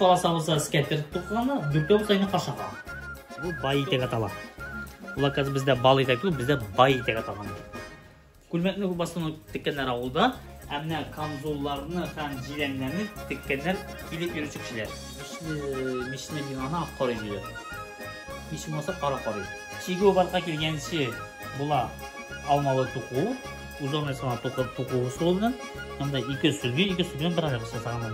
полоса булса скәтер тукыганы, дүртәү булса инде кашака. Бу бай итәк атала. Ул оказывается бездә бал итәк түгел, бездә бай итәк аталган. Күлмәкне в основном теккәннәр авылда, ә менә камзолларны һәм җиләннәрне теккәннәр килеп йөрүче кешеләр. Мичле, мичле бинаны ак карый диләр. Мич булмаса кара карый. Чигү барлыкка килгәнче була алмалы туку, узорный сана туку, туку ысулы белән. Анда ике сөлге, ике сөлгедән бер аяк ясаганнар.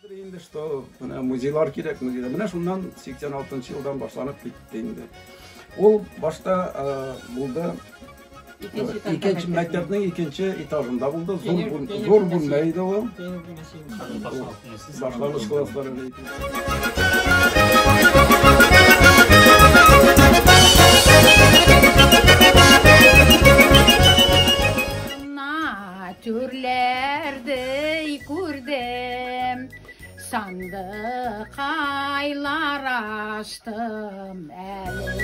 Инде что менә музейлар кирәк, музейлар. Менә шуннан 86 елдан башланып китте инде. Ул башта булды икенче мәктәпнең икенче этажында булды. Зур зур бүлмә иде ул. Башлангыч класслар Түрләрде күрдем, сандыкайлар ачтым әле.